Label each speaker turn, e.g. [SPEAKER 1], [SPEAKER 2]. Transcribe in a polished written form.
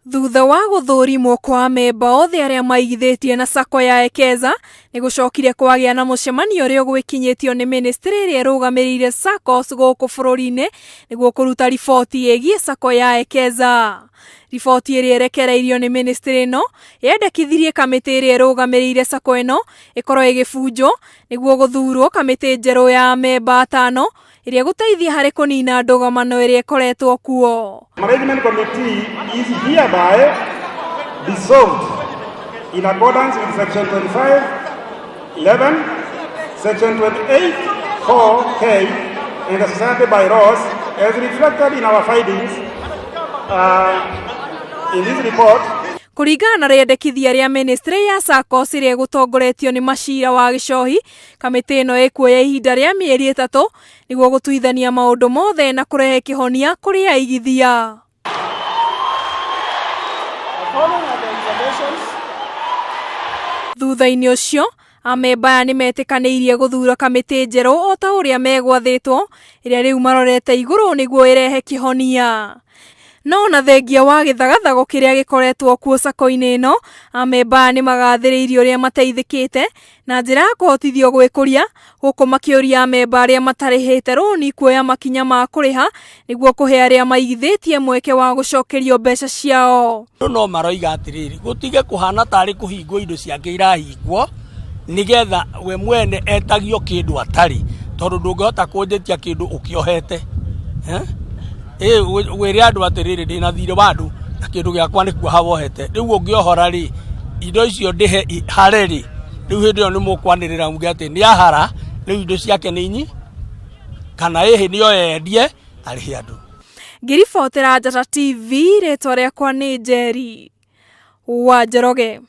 [SPEAKER 1] Thutha wa gũthũrimwo kwa amemba othe arĩa maigithĩtie na Sacco ya Ekeza, nĩ gũcokire kwagĩa na mũcemanio ũrĩa ũgwĩkinyĩtio nĩ mĩnĩstrĩ ĩrĩa ĩrũgamĩrĩire Saccos gũkũ bũrũri-inĩ nĩguo kũruta riboti ĩgiĩ Sacco ya Ekeza. Riboti ĩrĩa ĩrekereirio nĩ mĩnĩstrĩ ĩno yendekithirie kamĩtĩ ĩrĩa ĩrũgamĩrĩire Sacco ĩno ĩkorwo ĩgĩbunjwo nĩguo gũthurwo kamĩtĩ njerũ ya amemba atano ĩrĩa ĩgũteithia harĩ kũnina ndũgamano ĩrĩa ĩkoretwo kuo.
[SPEAKER 2] Management Committee is hereby dissolved in accordance with Section 25, 11, Section 28, 4K in the Society Bylaws as reflected in our findings in this report.
[SPEAKER 1] Kũringana na rĩendekithia rĩa ministry ya SACCOS ĩrĩa ĩgũtongoretio nĩ Macira wa Gĩcohi, kamĩtĩ ĩno ĩkuoya ihinda rĩa mĩeri ĩtatũ nĩguo gũtuithania maũndũ mothe na kũrehe kĩhonia kũrĩ aigithia. Thutha-inĩ ũcio, amemba aya nĩ metĩkanĩirie gũthuura kamĩtĩ njerũ o ta ũrĩa megwathĩtwo, ĩrĩa rĩu marorete igũrũ nĩguo ĩrehe kĩhonia. No ona thengia wa gĩthagathago kĩrĩa gĩkoretwo kuo sacco-inĩ ĩno, amemba aya nĩ magathĩrĩirie ũrĩa mateithĩkĩte na njĩra ya kũhotithio gwĩkũria, gũkũ makĩũria amemba arĩa matarĩhĩte rũni kuoya makinya ma kũrĩha nĩguo kũhe arĩa maigithĩtie mweke wa gũcokerio mbeca ciao.
[SPEAKER 3] Andũ no maroiga atĩrĩrĩ, gũtige kũhana tarĩ kũhingwo indo ciake irahingwo nĩgetha we mwene etagio kĩndũ atarĩ, tondũ ndũngĩhota kũnjĩtia kĩndũ ũkĩohete. Wĩre andũ atĩrĩrĩ, ndĩna thirĩ wa andũ na kĩndũ gĩakwa nĩ kuoha wohete, rĩu ũngĩohora rĩ, indo icio ndĩhe hare rĩ, rĩu hĩndĩ ĩyo nĩ mũkwanĩrĩra muge atĩ nĩ ahara, rĩu indo ciake nĩ inyi, kana ĩhĩ nĩ oe endie arĩhe andũ.
[SPEAKER 1] Ngĩribotera Njata TV, rĩtwa rĩakwa nĩ Njeri wa Njoroge.